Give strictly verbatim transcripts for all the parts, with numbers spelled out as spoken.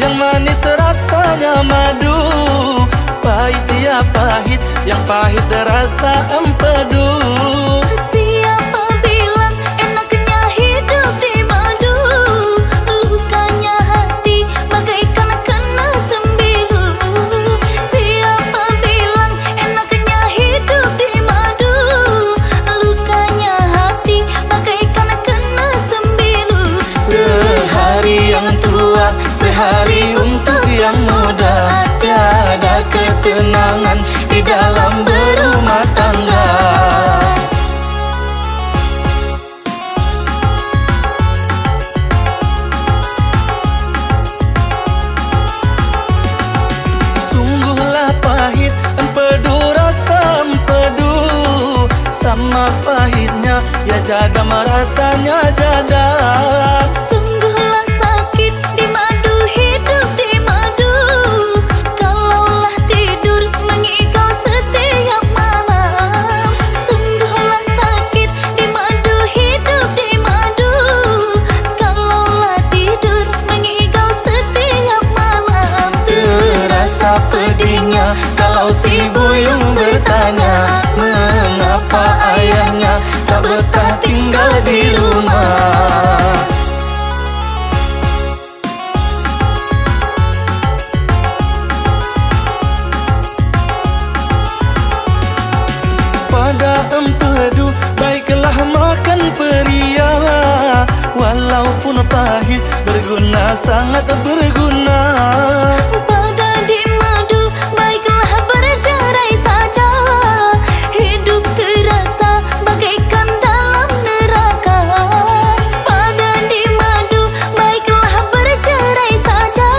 Yang manis rasanya madu, pahit dia pahit, yang pahit rasa empedu. Siapa bilang enaknya hidup di madu? Lukanya hati bagaikan kena sembilu. Siapa bilang enaknya hidup di madu? Lukanya hati bagaikan kena sembilu. Sehari yang tua, sehari untuk yang muda. Tiada ketenangan di dalam berumah tangga. Sungguhlah pahit empedu rasa empedu, sama pahitnya ya jadam rasanya jadam. Sungguhlah sakit di madu, hidup di madu. Kalaulah tidur mangigau setiap malam. Sungguhlah sakit di madu, hidup di madu. Kalaulah tidur mangigau setiap malam. Terasa pedihnya kalau si buyung bertanya, mengapa ayahnya tak betah tinggal di rumah. Pada empedu, baiklah makan peria, walaupun pahit, berguna, sangat berguna. Pada di madu, baiklah bercerai saja, hidup terasa bagaikan dalam neraka. Pada di madu, baiklah bercerai saja,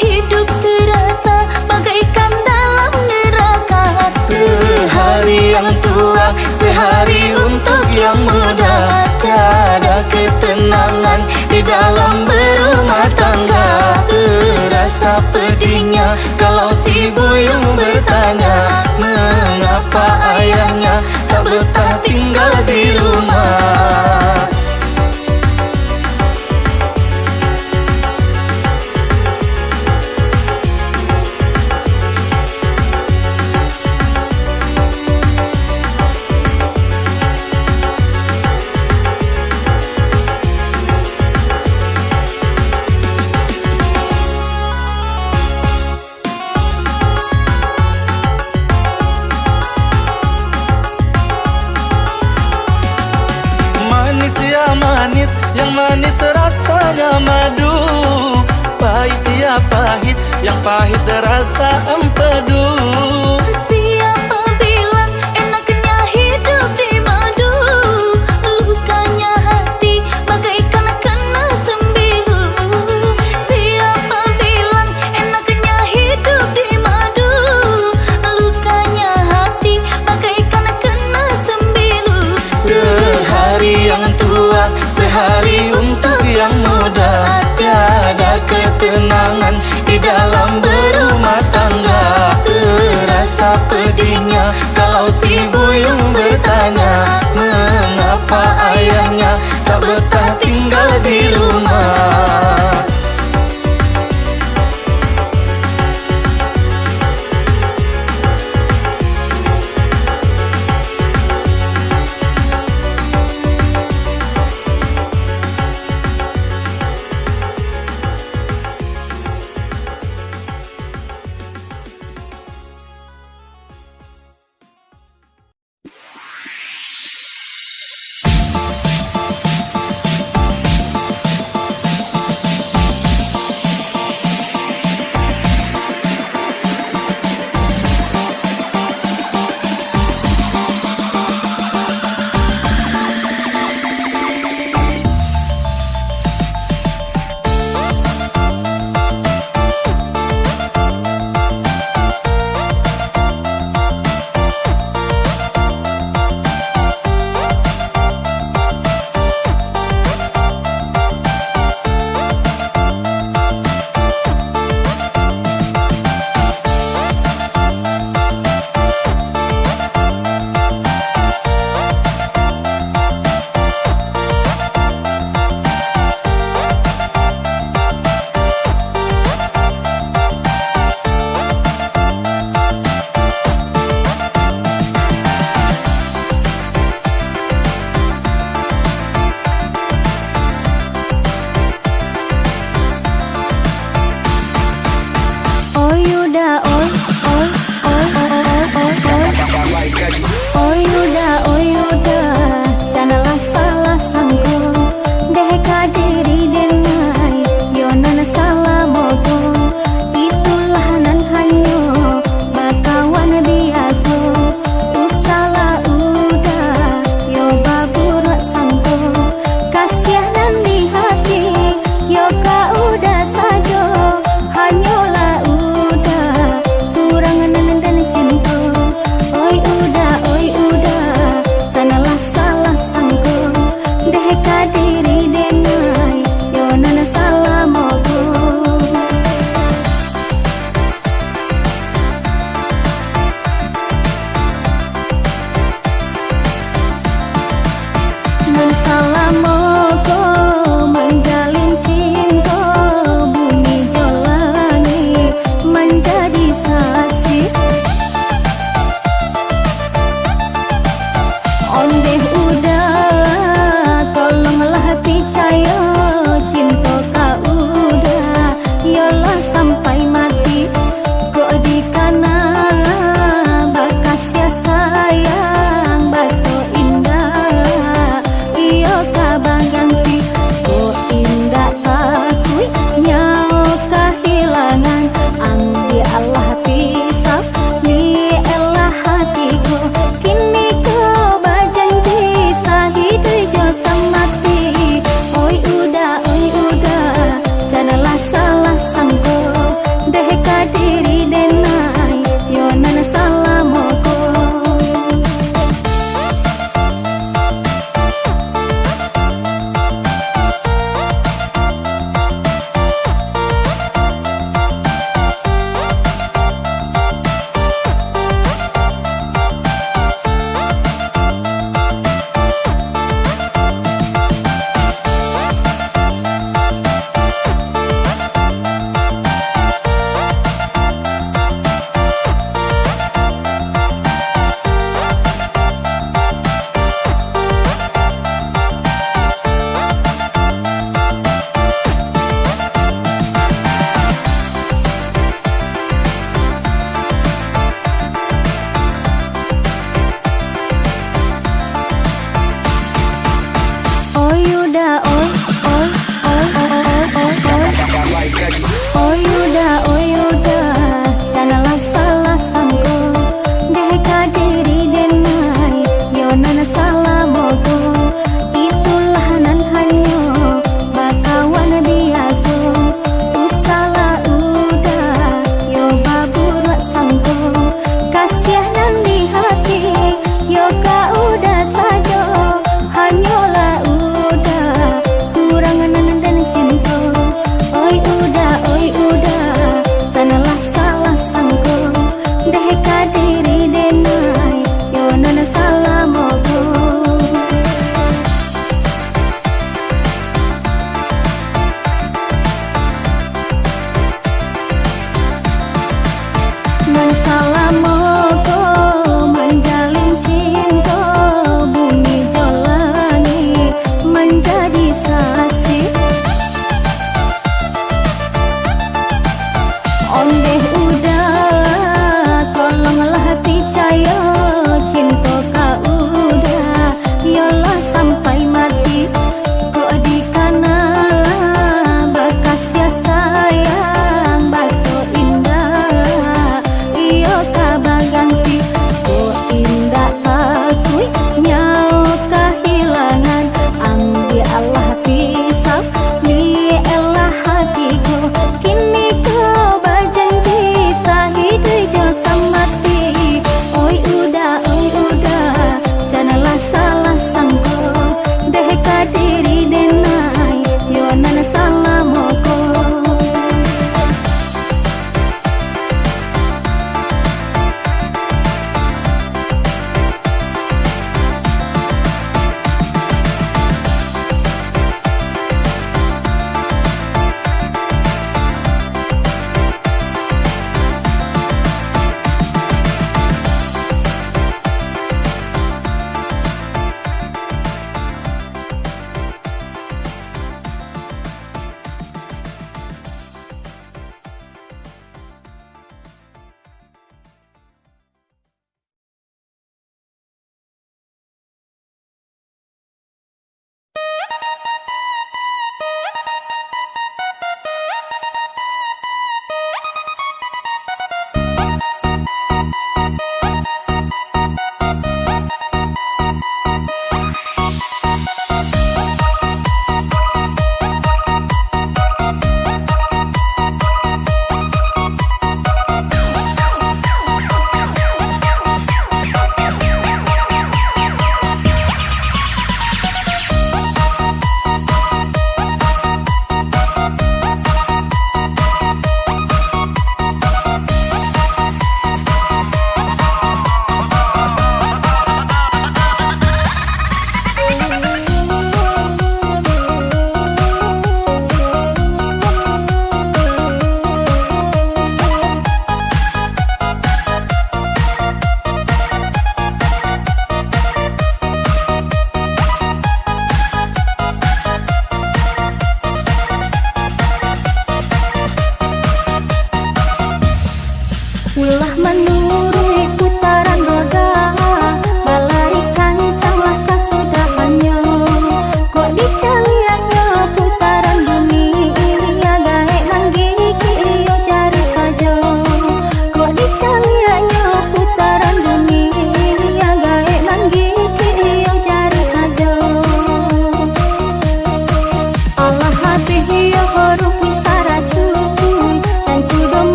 hidup terasa bagaikan dalam neraka. Sehari yang tua, sehari untuk yang muda. Tiada ketenangan di dalam berumah tangga. Terasa pedihnya kalau si buyung bertanya, mengapa ayahnya tak betah tinggal di rumah. Manis ya manis, yang manis rasanya madu. Pahit ya pahit, yang pahit rasa empedu. Siapa bilang enaknya hidup di madu? Lukanya hati bagaikan kena sembilu. Siapa bilang enaknya hidup di madu? Lukanya hati bagaikan kena sembilu. Sehari yang tua, sehari untuk yang muda. Tiada ketenangan di dalam berumah tangga. Terasa pedihnya kalau si buyung bertanya, mengapa ayahnya tak betah tinggal di rumah.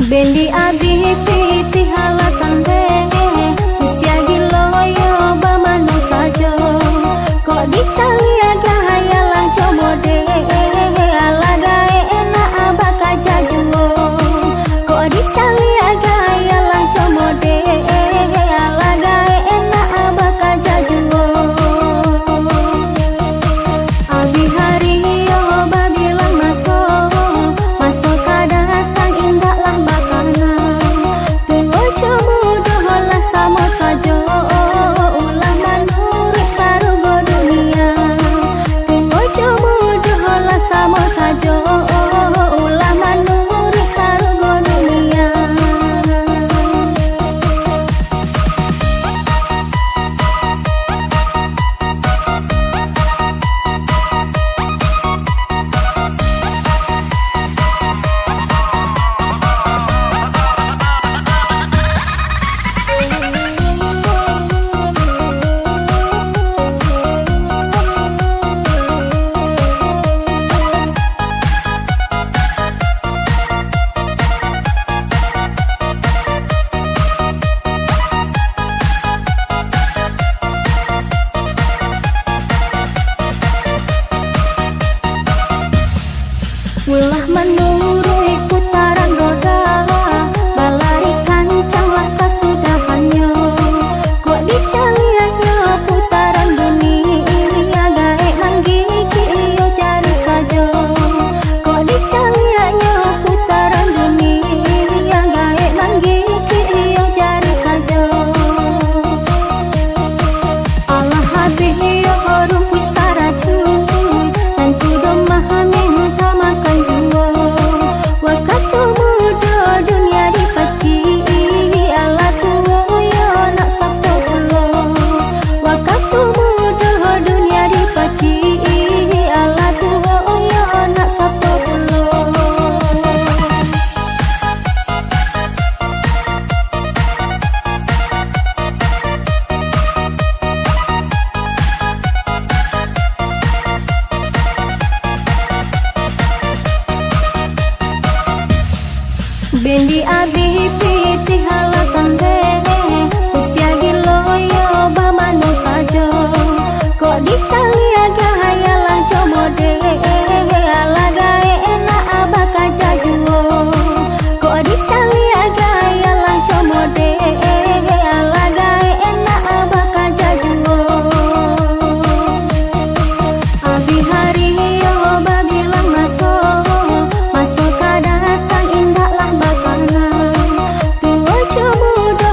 Bendi abih pitih alah tandeh, usia gilo yo bamano sajo. Kok dicaliak gaya lanco mode, alah gaek enak bakaja juo. Kok dicaliak gaya lanco mode, alah gaek enak bakaja juo. Abih ari yo babilang maso, maso ka datang indaklah bakana. Tuo jo mudo lah samo sajo, ulah manuruik sarugo dunia. Tuo jo mudo lah samo sajo, ulah manuruik sarugo dunia. Ulah manuruik putaran roda, balari kancanglah kasudahannyo. Kok dicaliaknyo putaran dunia, gaek manggigik iyo jari sajo. Kok dicaliaknyo putaran dunia, gaek manggigik iyo jari sajo. Alah abih iyo rumpuik sarajuik, tantu domah minta makan juo. Wakatu mudo dunia dipacik, alah tuo iyo nak sato pulo. Wakatu mudo dunia dipacik, alah tuo iyo nak sato pulo. Bendi abih pitih alah tandeh, usia gilo iyo bamano sajo. Kok dicaliak gaya lanco mode, alah gaek enak bakaja juo. Kok dicaliak gaya lanco mode, alah gaek enak bakaja juo. Abih ari iyo babilang maso, maso ka datang indaklah bakana. Tuo jo mudo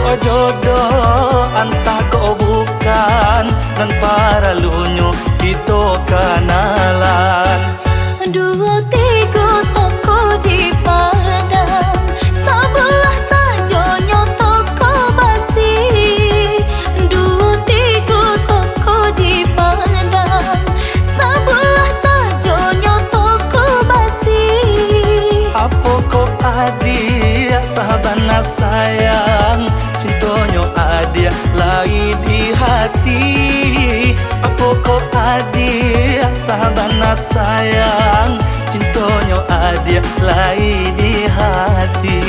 Jodoh antah kok bukan, nan paralunyo kito kanalan. Duo tigo toko di Padang, sabuah sajonyo toko basi. Duo tigo toko di Padang, sabuah sajonyo toko basi. Apo kok adiak sabana sayang, cintonyo adiak lai di hati. Apo kok adiak sabana sayang, cintonyo adiak lai di hati.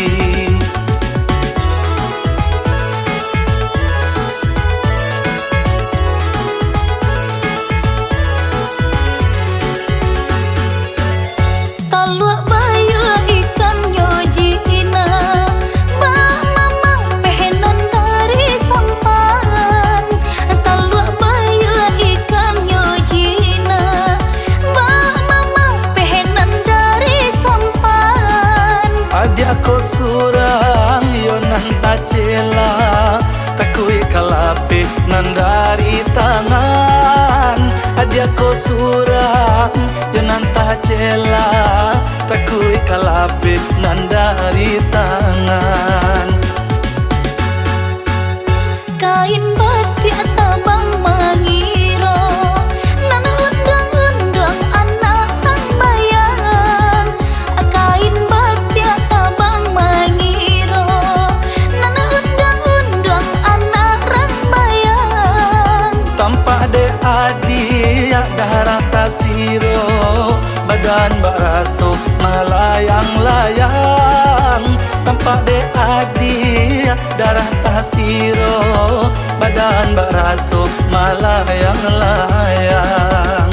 Taluak bayua ikannyo jinak, bak mamapeh nan dari sampan. Taluak bayua ikannyo jinak, bak mamapeh nan dari sampan. Adiak ko surang yo nan tacela, takuik ka lapeh nan dari tangan. Adiak ko surang yo nan tacela, takuik ka lapeh nan dari tangan. Kain batiak tabang mangiro, nan unduang-unduang anak tambayang. Kain batiak tabang mangiro, nan unduang-unduang anak rambayang. Tampak dek adiak darah tasiro, badan bak raso malayang-layang. Tampak dek adiak darah tasiro, badan bak raso malayang-layang.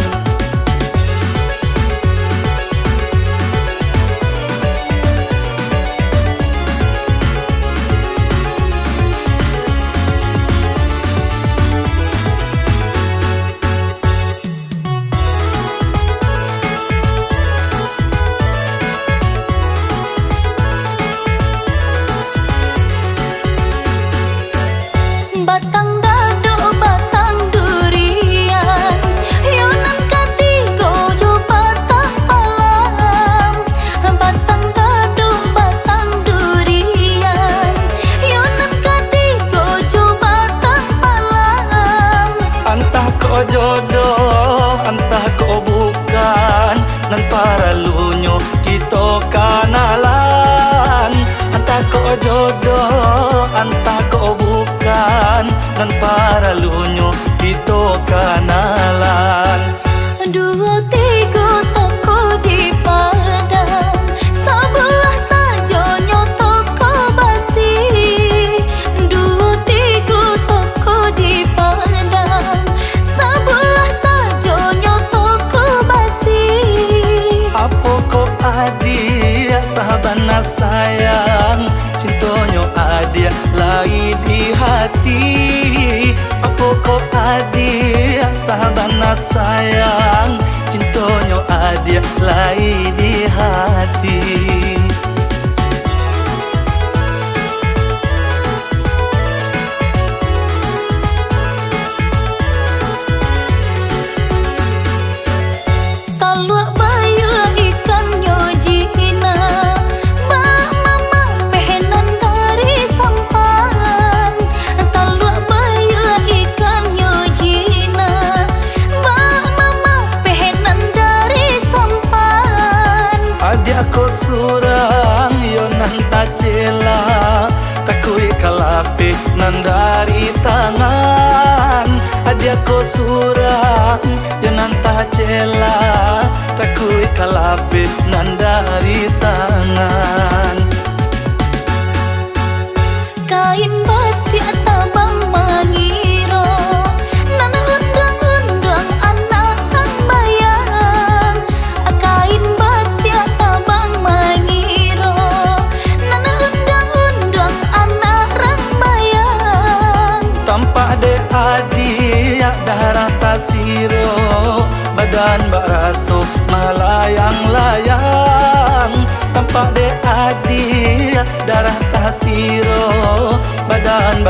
Batang gadok, batang durian, yo nan katigo jo batang palam. Batang gadok, batang durian, yo nan katigo jo batang palam. Antah kok jodoh, antah kok bukan, nan paralunyo kito kanalan. Antah kok jodoh, antah kok bukan, nan paralunyo kito kanalan. Duo tigo toko di Padang, sabuah sajonyo toko basi. Duo tigo toko di Padang, sabuah sajonyo toko basi. Apo kok adiak sabana sayang, cintonyo adiak lai di hati. Apo kok adiak sabana sayang, cintonyo adiak lai di hati. Taluak bayua ikannyo jinak, bak mamapeh nan dari sampan. Taluak bayua ikannyo jinak, bak mamapeh nan dari sampan. Adiak ko surang yo nan tacela, takuik ka lapeh nan dari tangan. Adiak ko surang yo nan tacela, takuik ka lapeh nan dari tangan. Kain batiak tabang mangiro, nan unduang-unduang anak tambayang. Kain batiak tabang mangiro, nan unduang-unduang anak rambayang. Tampak dek adiak darah tasiro, badan bak raso malayang-layang. Tampak dek adiak darah tasiro, badan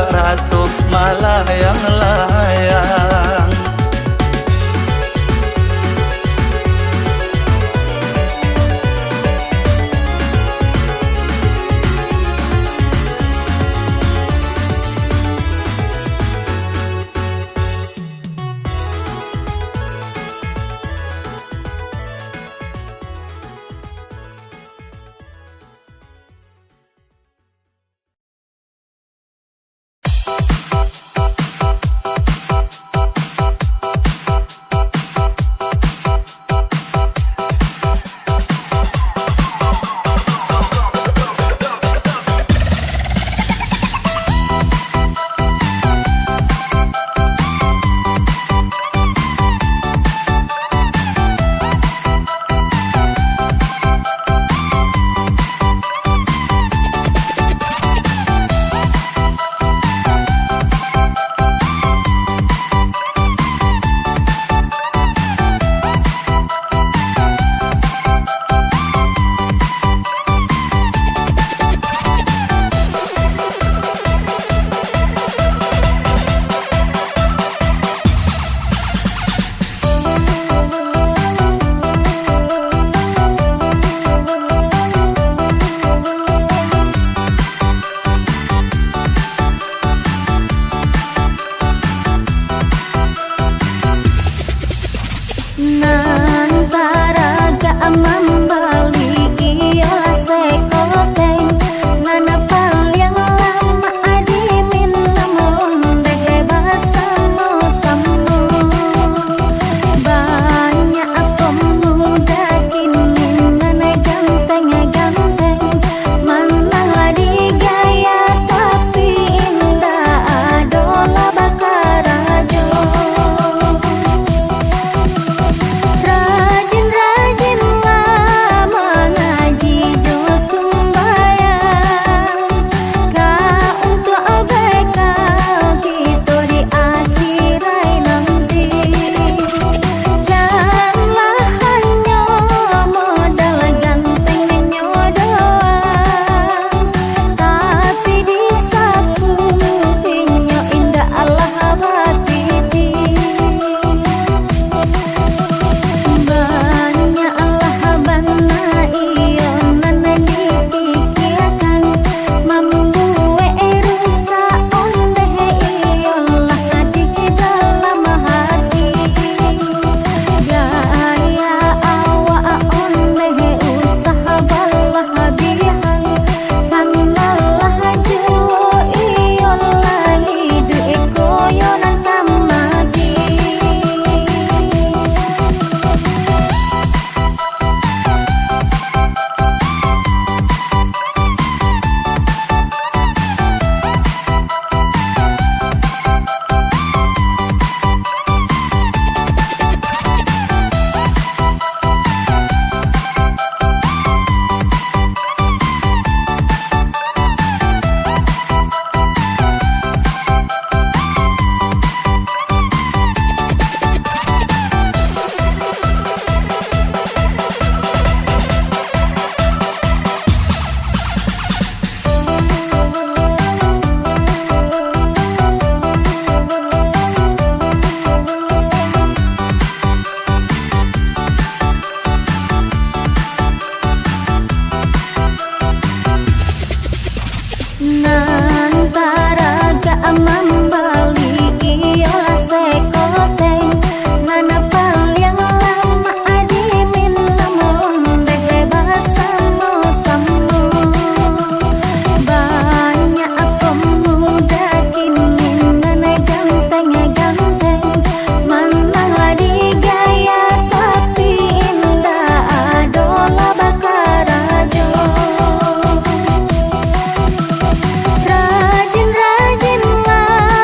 layang. Nan taragak mambali iyolah sekoteng, nan paliang lamak diminum ondeh basamo-samo. Banyak pemuda kini nan ganteng-ganteng, manang lah digaya tapi indak ado lah bakarajo. Rajin-rajinlah mangaji jo sumbayang, ka untuak bekal kito di akhirat nanti. Janlah hanyo modal ganteng nyo doang, tapi di saku inyo indak alah batiti. Banyak alah bana iyo nan dipikiakan, mambuek rusak ondeh iyolah di dalam hati. Gaya awak ondeh usah balabihan, kanalah juo iyolah iduik ko yo nan ka mati. Nan taragak mambali iyolah sekoteng, nan paliang lamak diminum ondeh basamo-samo. Banyak pemuda kini nan ganteng-ganteng, manang lah digaya tapi indak ado lah bakarajo. Rajin-rajinlah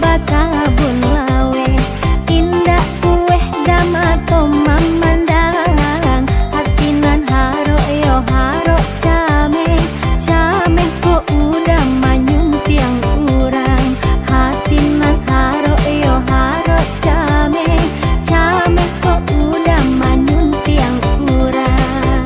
bakabun laweh, indak pueh damato mamandang, hati nan harok yo harok cameh, cameh kok udah manyuntiang urang, hati nan harok yo harok cameh, cameh kok udah manyuntiang urang.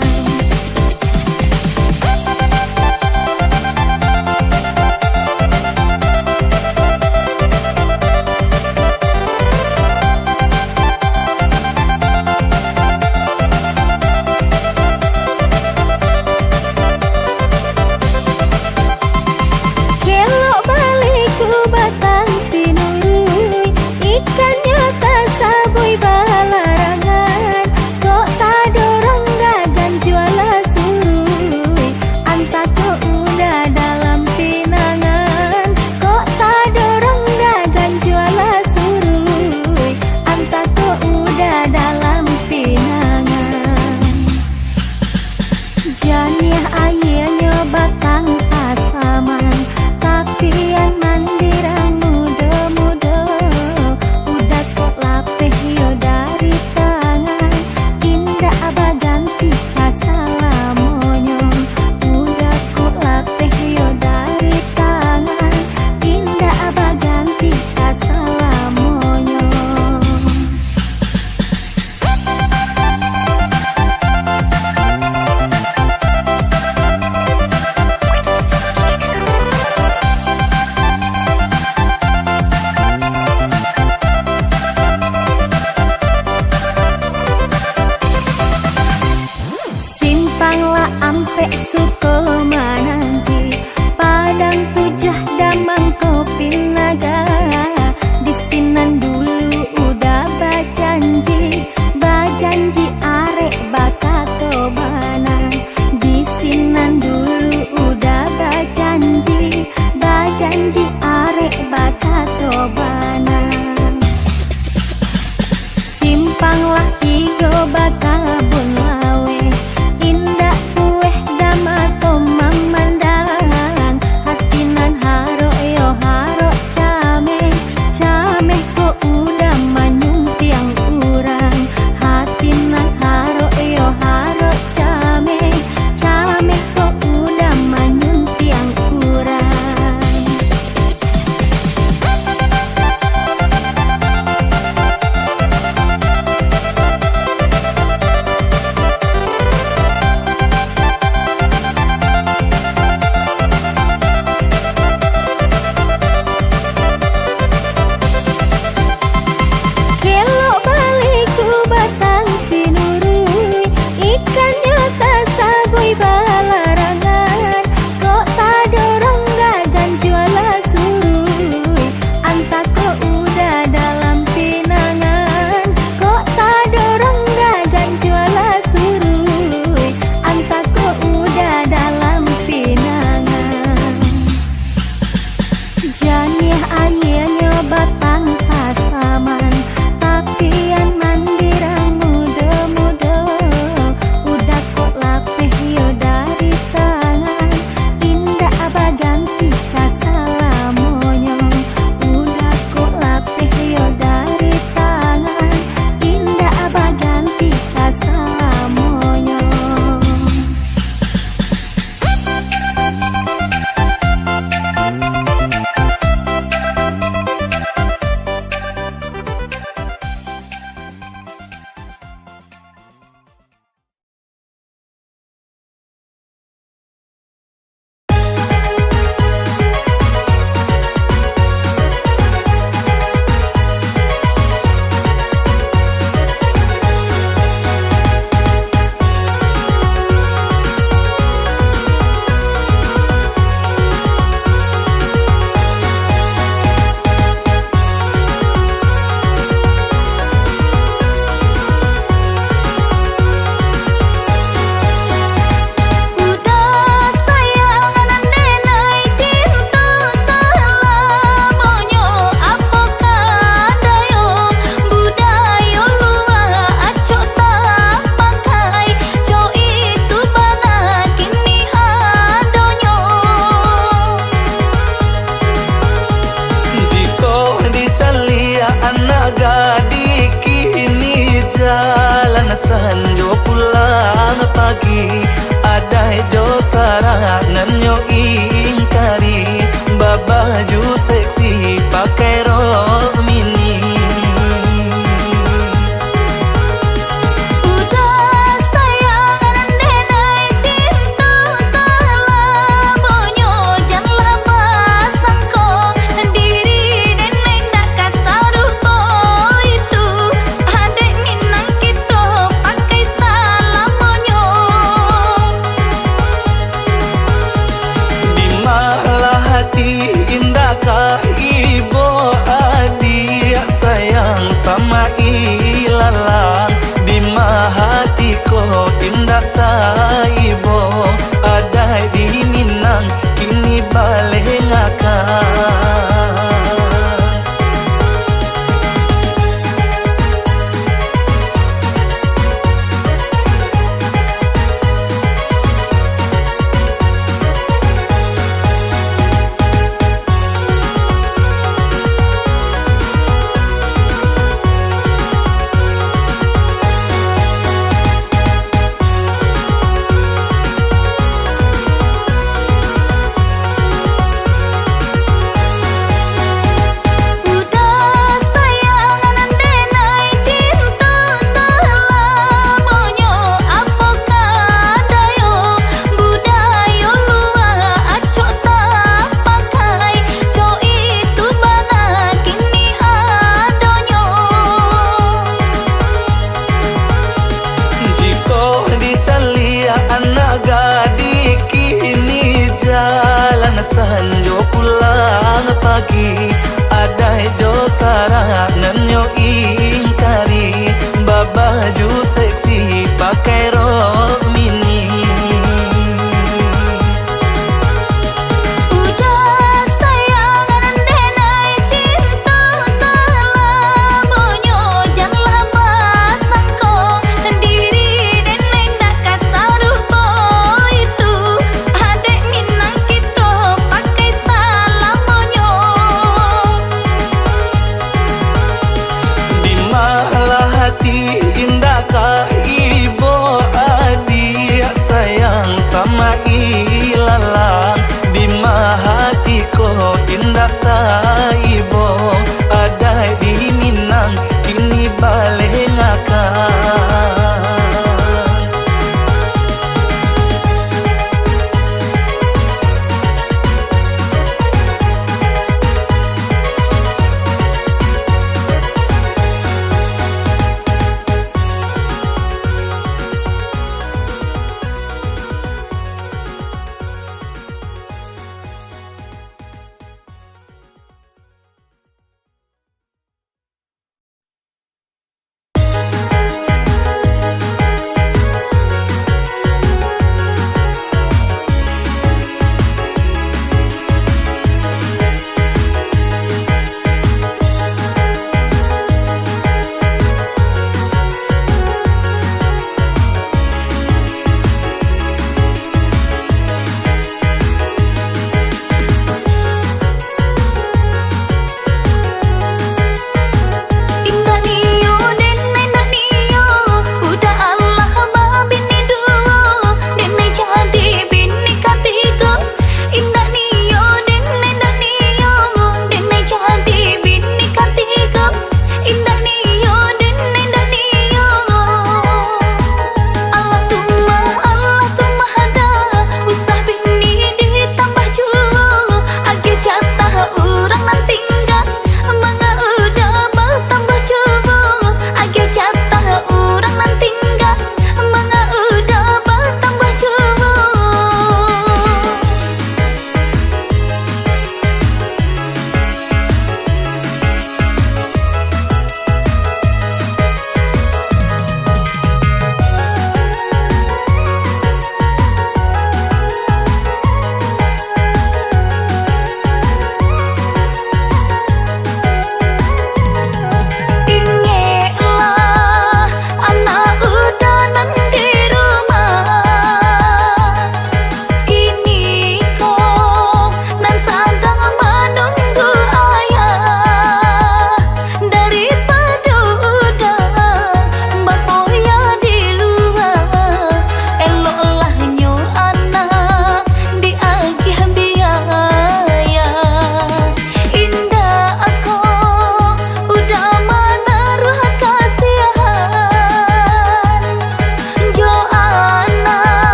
Agi, adaik jo sarangan nyo ingkari, babaju seksi pakai rok mini. Udah sayang nan denai cinto salamonyo, janlah basangko diri denai ndak ka sarupo itu. Adaik Minang kito pakai salamonyo. Di malah hati indak ka ibo, adiak sayang sama ilalang. Di ma hati ko indak taibo, adaik di Minang kini balengakan. Udah sayang nan denai cinto salamonyo, apo ka dayo budayo lua acok tapakai, cok itu bana kini adonyo. Jikok dicaliak anak gadih kini, jalan sanjo pulang pagi, adaik jo sarangan nyo ingkari, babaju seksi pakai rok